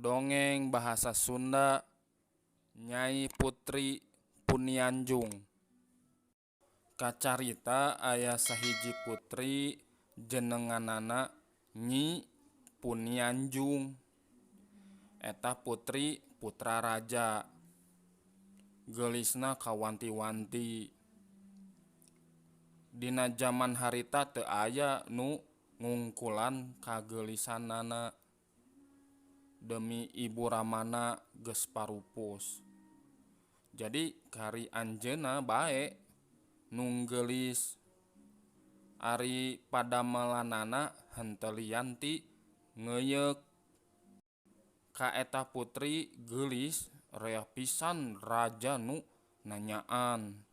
Dongeng Bahasa Sunda Nyai Putri Punianjung. Kacarita aya sahiji putri jenenganana Nyi Punianjung. Eta putri putra raja. Geulisna kawanti-wanti. Dina jaman harita teu aya nu ngungkulan kageulisanana. Demi ibu ramana geus parupus. Jadi kari anjeunna bae nu geulis. Ari padamelanana henteu lian ti ngeuyeuk. Ka eta putri geulis rea pisan raja nu nanyaan.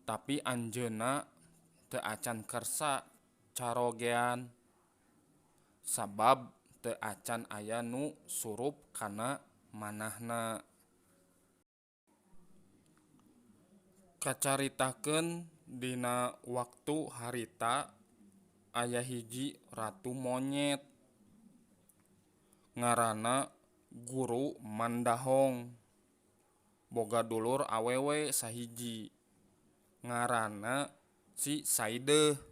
Tapi anjeunna teu acan kersa carogean. Sabab teu acan aya nu surup kana manahna. Kacaritakeun dina waktu harita aya hiji ratu monyet ngaranna Guru Mandahong. Boga dulur awewe sahiji ngaranna si Saideh.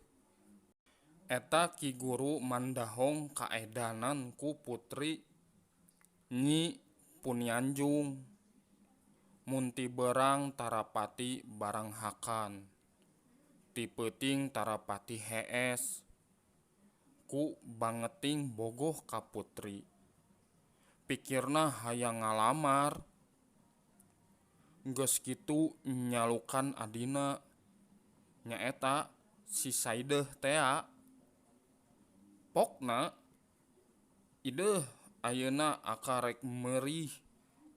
Eta Ki Guru Mandahong kaedanan ku putri Nyi Punianjung. Mun ti beurang tarapati baranghakan, ti peuting tarapati hees. Ku bangeting bogoh ka putri. Pikirna hayang ngalamar. Geus kitu nyalukan adina nyaeta si Saideh tea. Pokna ideuh ayeuna aka rek meurih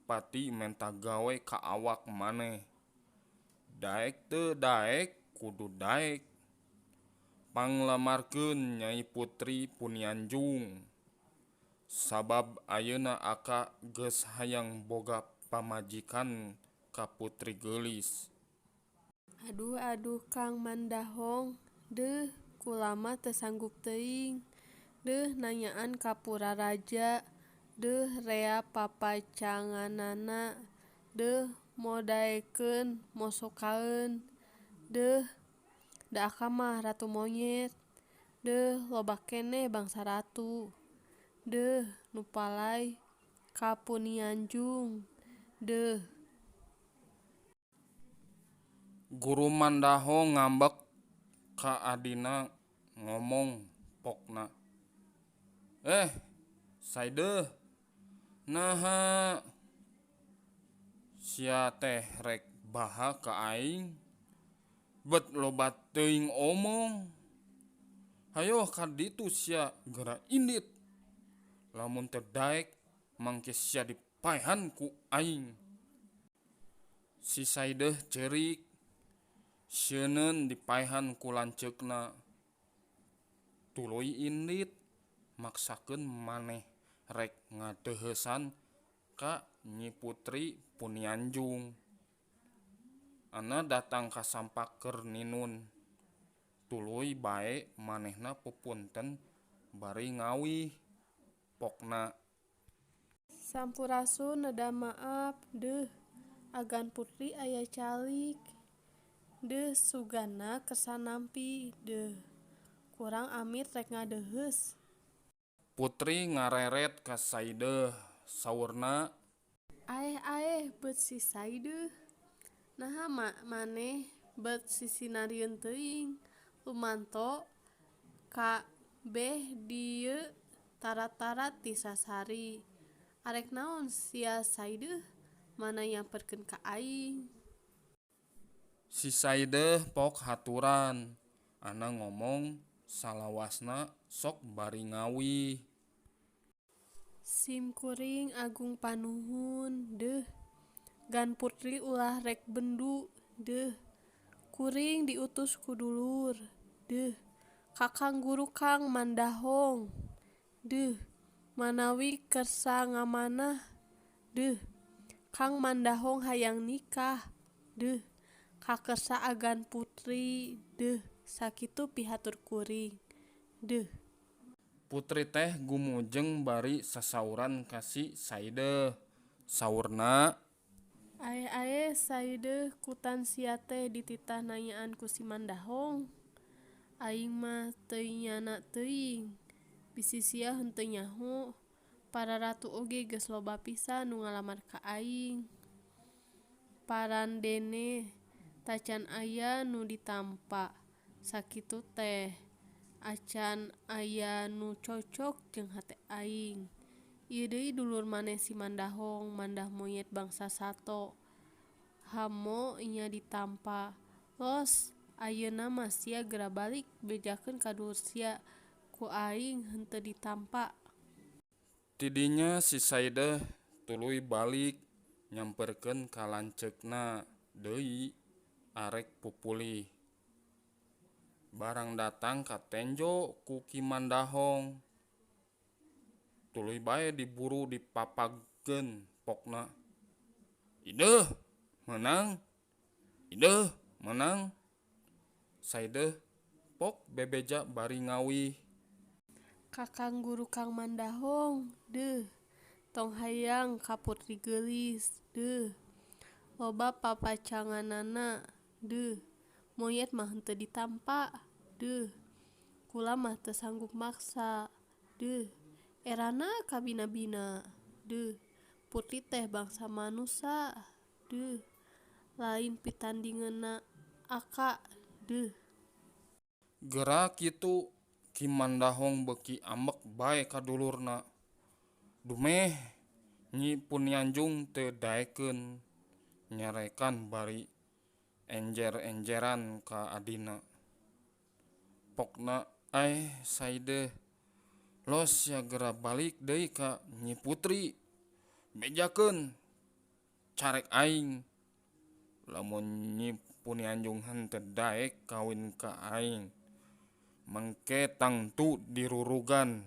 pati menta gawe ka awak maneh. Daek teu daek kudu daek. Panglamarkeun Nyai Putri Punianjung. Sabab ayeuna aka geus hayang boga pamajikan ka putri geulis. Aduh aduh Kang Mandahong, deuh kula mah teu sanggup teuing. Deuh nanyaan ka puraraja, deuh rea papacanganana, deuh modaekeun mosokaeun, deuh da aka mah ratu monyet, deuh loba keneh bangsa ratu, deuh nu palay ka Punianjung, deuh. Guru Mandahong ngambek ka adina ngomong pokna. Eh, Saideh, naha sia teh rek baha ka aing? Bet loba teuing omong. Hayoh ka ditu sia geura indit. Lamun teu daek mangke sia dipaehan ku aing. Si Saideh ceurik, sieuneun dipaehan ku lanceukna. Tuluy indit maksakeun maneh rek ngadeuheusan ka Nyi Putri Punianjung. Ana datang ka sampak keur ninun. Tuluy bae manehna pupunten bari ngawih. Pokna. Sampurasun neda maap, deuh agan putri aya calik. Deuh suganna kersa nampi, deuh kurang amit rek ngadeuheus. Putri ngareret ka Saideh saurna. Aeh aeh beut si Saideh. Naha maneh bet sisinarieun teuing lumanto kabeh dieu tara-tara ti sasari. Arek naon sia Saideh mana nyamperkeun ka aing. Si Saideh pok haturan ana ngomong salawasna sok bari ngawih. Sim kuring agung panuhun, deuh gan putri ulah rek bendu, deuh kuring diutus ku dulur, deuh kakang guru Kang Mandahong, deuh manawi kersa ngamanah, deuh Kang Mandahong hayang nikah, deuh kakersa agan putri, deuh sakitu pihatur kuring, deuh. Putri teh gumujeng bari sasauran ka si Saideh saurna. Aeh-aeh Saideh, kutan sia teh dititah nanyaan ku si Mandahong? Aing mah teu nyana teuing, bisi sia henteu nyaho. Para ratu oge geus loba pisan nu ngalamar ka aing. Parandene tacan aya nu ditampa sakitu teh acan aya nu cocok jeung hate aing. Ieu deui dulur maneh si Mandahong, mandah monyet bangsa sato, hamo nya ditampa. Los ayeuna mah sia geura balik bejakeun ka dulur sia, ku aing henteu ditampa. Ti dinya si Saideh tuluy balik nyamperkeun ka lanceukna deui arek pupulih. Barang datang katenjo ku Ki Mandahong, tuluy bae diburu dipapagkeun pokna. Ideuh meunang, ideuh meunang. Saideh pok bebeja bari ngawih. Kakang Guru Kang Mandahong, deuh tong hayang ka putri geulis, deuh loba papacanganana, deuh monyet mah henteu ditampa, deuh kula mah teu sanggup maksa, deuh erana kabina-bina, deuh putri teh bangsa manusa, deuh lain pitandinganna aka, deuh. Geura kitu Ki Mandahong beuki ambek bae ka dulurna. Dumeh Nyi Punianjung teu daekeun nyarekan bari enjer-enjeran ka adina. Pokna aeh Saideh, los sia geura balik deui ka Nyi Putri, bejakeun carek aing. Lamun Nyi Punianjung henteu daek kawin ka aing, mangke tangtu dirurugan,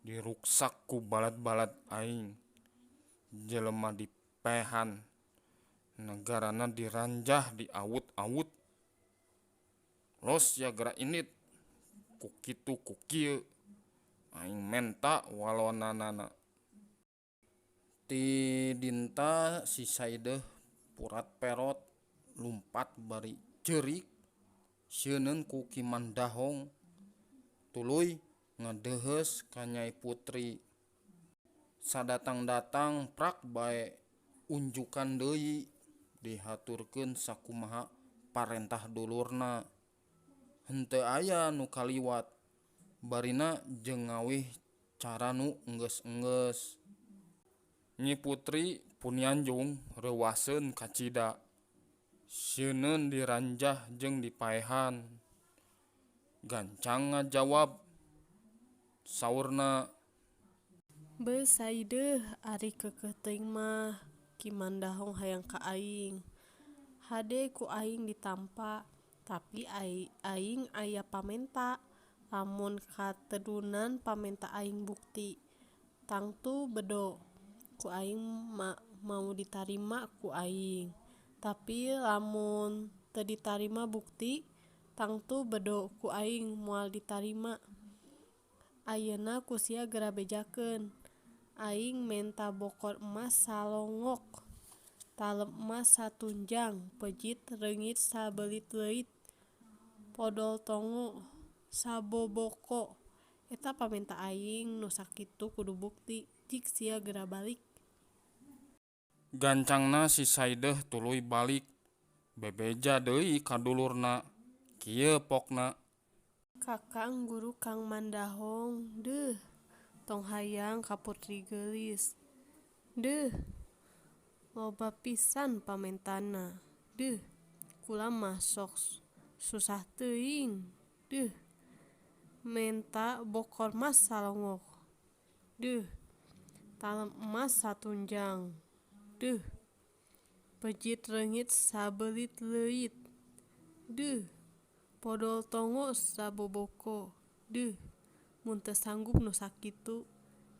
diruksak ku balad-balad aing. Jelema dipaehan, nagarana diranjah diawut-awut. Los sia geura indit ku kitu ku kieu aing menta walonanana. Ti dinta si Saideh purat perot lumpat bari ceurik sieuneun ku Ki Mandahong, tuluy ngadeuheus ka Nyai Putri. Sadatang-datang prak bae unjukan deui dihaturkeun sakumaha parentah dulurna. Henteu aya nu kaliwat barina jeung ngawih cara nu enggeus-enggeus. Nyi Putri Punianjung reuwaseun kacida, sieuneun diranjah jeung dipaehan. Gancang ngajawab saurna. Beuh Saideh, ari keukeuh teuing mah Ki Mandahong hayang ka aing. Hade ku aing ditampa, tapi aing aya pamenta. Lamun katedunan pamenta aing bukti, tangtu bedo ku aing mau ditarima ku aing. Tapi lamun teu ditarima bukti, tangtu bedo ku aing moal ditarima. Ayeuna ku sia geura bejakeun, aing menta bokor emas salongok, talem emas satunjang, peujit reungit sabelit leuit, podol tongo saboboko. Eta pamenta aing nu sakitu kudu bukti, jig sia geura balik. Gancangna si Saideh tuluy balik bebeja deui ka dulurna, kieu pokna. Kakang Guru Kang Mandahong, deuh tong hayang ka putri geulis, deuh loba pisan pamentana, deuh kula mah sok susah teuing, deuh menta bokor mas salongok, deuh talem emas satunjang, deuh peujit reungit sabelit leuit, deuh podol tongo saboboko, deuh mun teu sanggup nu sakitu,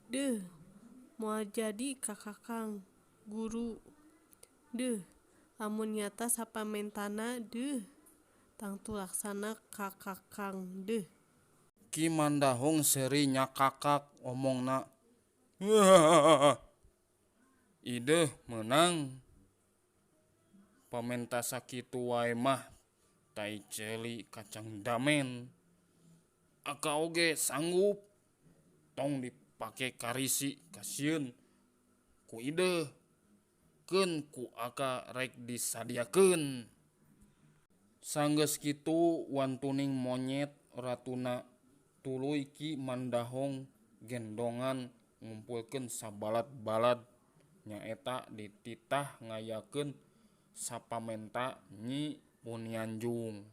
deuh moal jadi ka kakang guru, deuh lamun nyata sapamentana, deuh tangtu laksana ka kakang, deuh. Ki Mandahong seuri nyakakak omongna, "Ideh meunang pamenta sakitu wae mah tai ceuli kacang damen. Aka oge sanggup tong dipake karisi kasieun ku ideh keun ku aka rek disadiakeun." Sanggeus kitu wantuning monyet ratuna tuluy Ki Mandahong gendongan ngumpulkeun sabalad-balad nyaeta dititah ngayakeun sapamenta Nyi Punianjung.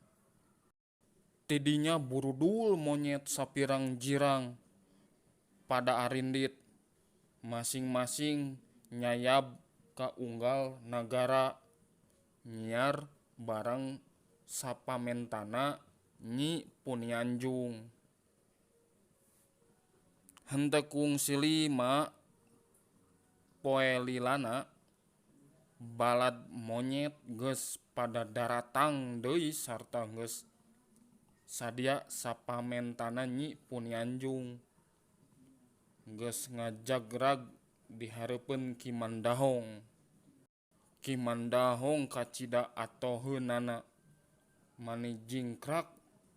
Ti dinya burudul monyet sapirang jirang pada arindit masing-masing nyayab ka unggal nagara nyiar barang sapamentana Nyi Punianjung. Henteu kungsi 5 poe lilana balad monyet geus pada daratang deui sarta geus sadia sapamentana Nyi Punianjung. Geus ngajagrag di hareupeun Ki Mandahong. Ki Mandahong kacida atoheunana mani jingkrak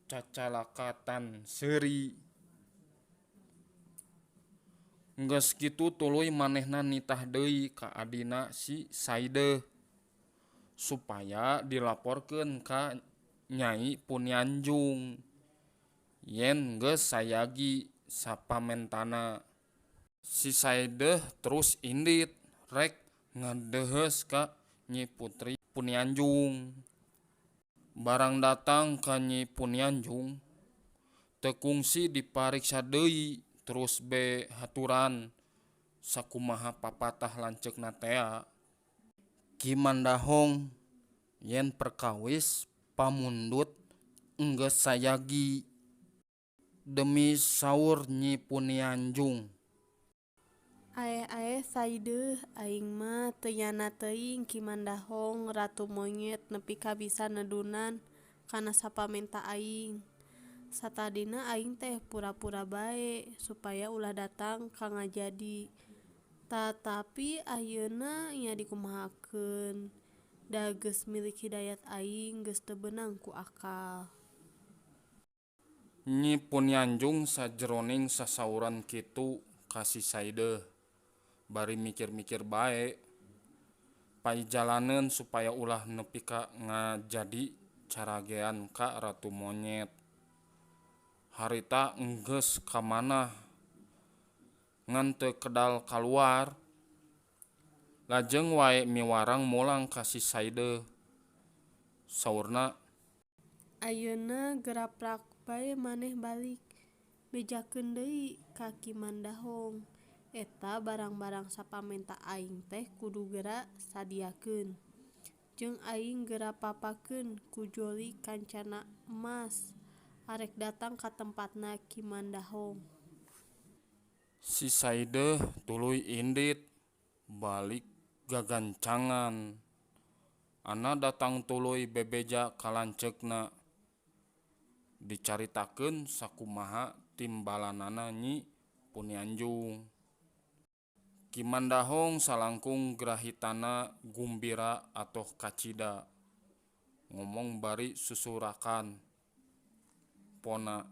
cacalakatan seuri. Geus kitu tuluy manehna nitah deui ka adina si Saideh supaya dilaporkeun ka Nyai Punianjung yen geus sayagi sapamentana. Si Saideh terus indit rek ngadeuheus ka Nyi Putri Punianjung. Barang datang ka Nyi Punianjung teu kungsi dipariksa deui terus be haturan sakumaha papatah lanceukna tea. Ki Mandahong yen perkawis pamundut enggeus sayagi demi saur Nyi Punianjung. Aeh-aeh Saideh aing mah teu nyana teuing Ki Mandahong ratu monyet nepi ka bisa nedunan kana sapamenta aing. Satadina aing teh pura-pura bae supaya ulah datang ka ngajadi. Tatapi ayeuna nya dikumahakeun da geus milik hidayat aing geus teu beunang ku akal. Nyi Punianjung sajeroning sasauran kitu ka si Saideh bari mikir-mikir bae paijalaneun supaya ulah nepi ka ngajadi caragean ka ratu monyet. Harita enggeus kamanah ngan teu kedal kaluar. Lajeng wae miwarang mulang ka si Saideh. Saurna, "Ayeuna geraprak bae maneh balik bejakeun deui ka Ki Mandahong eta barang-barang sapamenta aing teh kudu gera sadiakeun. Jeung aing gera papakeun ku joli kancana emas arek datang ka tempatna Ki Mandahong." Si Saideh tuluy indit balik gagancangan. Ana datang tuluy bebeja ka lanceukna. Dicaritakeun sakumaha timbalanana Nyi Punianjung. Ki Mandahong salangkung grahitana gumbira atoh kacida. Ngomong bari susurakan pona,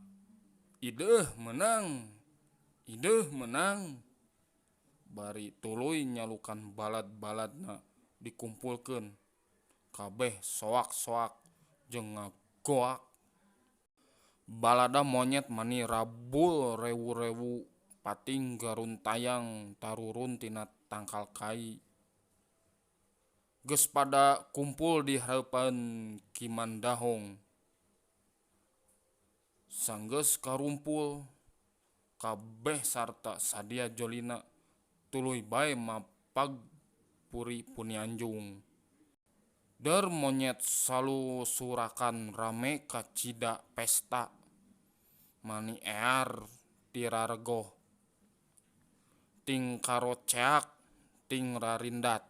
"Ideuh meunang, ideuh meunang." Bari tuluy nyalukan balad-baladna dikumpulkeun kabeh soak-soak jeung ngagoak. Balada monyet mani rabul rewu-rewu pating garuntayang tarurun tina tangkal kai. Geus pada kumpul di hareupeun Ki Mandahong. Sanggeus karumpul kabeh sarta sadia jolina tuluy bae mapag Puri Punianjung. Der monyet salusurakan rame kacida pesta mani ear ti raregoh ting karoceak ting rarindat.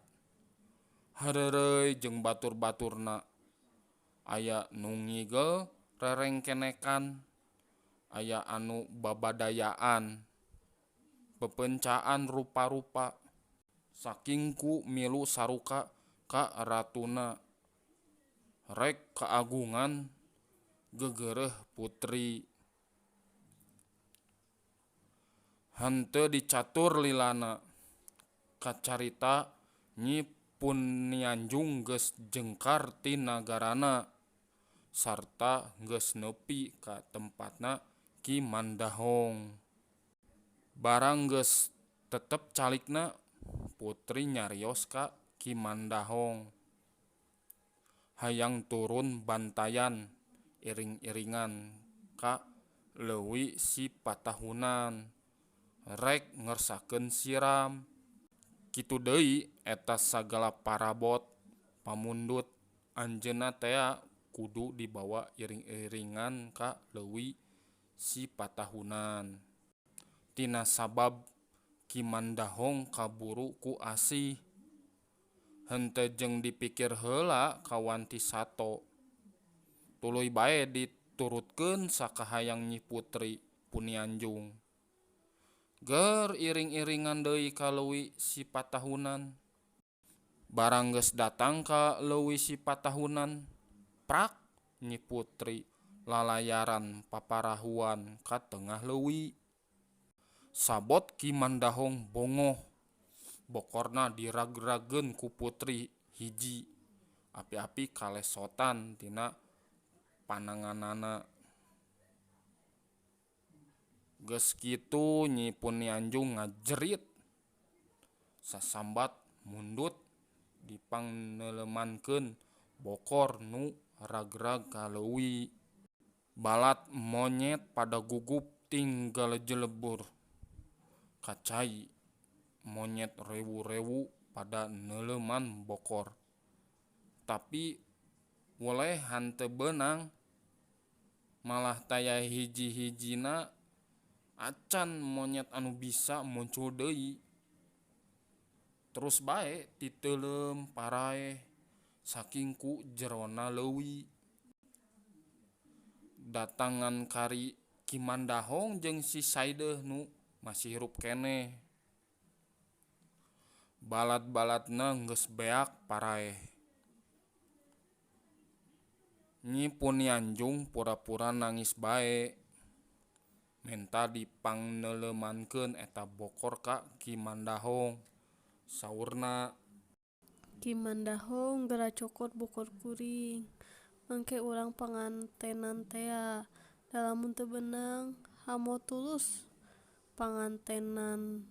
Hareureuy jeung batur-baturna aya nu ngigel rerengkenekan, Aya anu babadayaan pepencaan rupa-rupa saking ku milu saruka ka ratuna rek kaagungan gegereuh putri. Henteu dicatur lilana kacarita Nyi Punianjung geus jengkar ti nagarana sarta geus nepi ka tempatna Ki Mandahong. Barang geus tetep calikna, putri nyarios ka Ki Mandahong hayang turun bantayan iring-iringan ka Leuwi Sipatahunan rek ngersakeun siram. Kitu deui eta sagala parabot pamundut anjeunna tea kudu dibawa iring-iringan ka Leuwi Sipatahunan. Tina sabab Ki Mandahong kaburu ku asih. Henteu jeung dipikir heula kawanti sato. Tuluy bae diturutkeun sakahayang Nyi Putri Punianjung. Ger iring-iringan deui ka Leuwi Sipatahunan. Barang geus datang ka Leuwi Sipatahunan, prak Nyi Putri lalayaran paparahuan ka tengah leuwi. Sabot Ki Mandahong bongoh, bokorna diragragkeun ku putri hiji, api-api kalesotan tina pananganana. Geus kitu Nyi Punianjung ngajerit sasambat mundut dipangneuleumankeun bokor nu ragrag ka leuwi. Balat monyet pada gugup ting galejelebur ka cai. Monyet rewu-rewu pada neuleuman bokor. Tapi weleh henteu beunang, malah taya hiji-hijina acan monyet anu bisa muncul deui. Terus bae titeuleum paraeh saking ku jerona leuwi. Datangan kari Ki Mandahong jeung si Saideh nu masih hirup keneh. Balad-baladna geus beak paraeh. Nyi Punianjung pura-pura nangis bae menta dipangneuleumankeun eta bokor ka Ki Mandahong. Saurna, Ki Mandahong geura cokot bokor kuring, mangke urang pangantenan tea. Da lamun teu beunang hamo tulus pangantenan.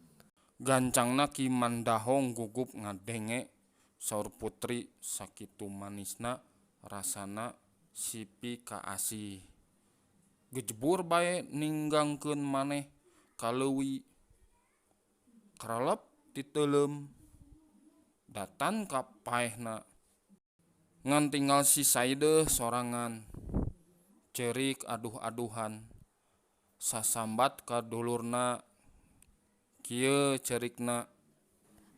Gancangna Ki Mandahong gugup ngadenge saur putri sakitu manisna rasana sipikaasih. Gejebur bae ninggangkeun maneh ka leuwi. Karelep titeuleum datan ka paehna. Ngan tinggal si Saideh sorangan ceurik aduh-aduhan sasambat ka dulurna kieu ceurikna.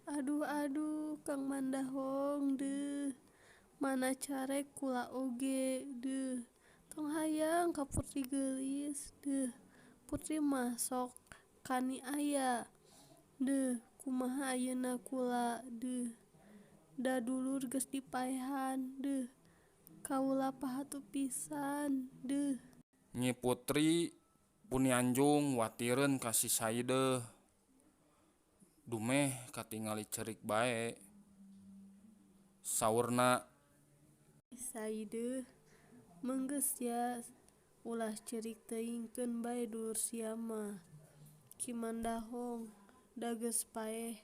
Aduh-aduh Kang Mandahong deuh mana carek kula oge deuh tong hayang ka putri geulis deuh putri mah sok kaniaya deuh kumaha ayeuna kula deuh da dulur geus dipaehan deuh kaula pahatu pisan deuh. Nyi Putri Punianjung watireun ka si Saideh. Dumeh katingali ceurik bae. Saurna, Saideh meunggeus sia ulah ceurik teuing keun bae dulur sia mah. Ki Mandahong da geus paeh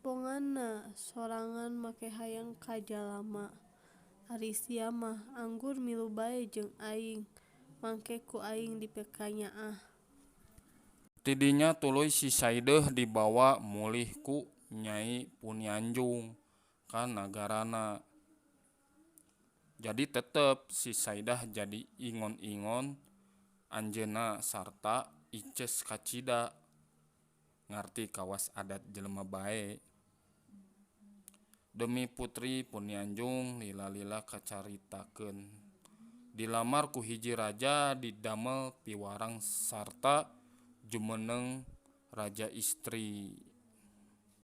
bonganna sorangan make hayang ka jalma. Ari sia mah anggur milu bae jeung aing mangke ku aing dipikanyaah. Ti dinya tuluy si Saideh dibawa mulih ku Nyai Punianjung ka nagarana. Jadi tetep si Saidah jadi ingon-ingon anjeunna sarta Ices kacida. Ngarti kawas adat jelema bae. Demi Putri Punianjung lila-lila kacaritakeun. Dilamar ku hiji raja didamel piwarang sarta jumeneng raja istri.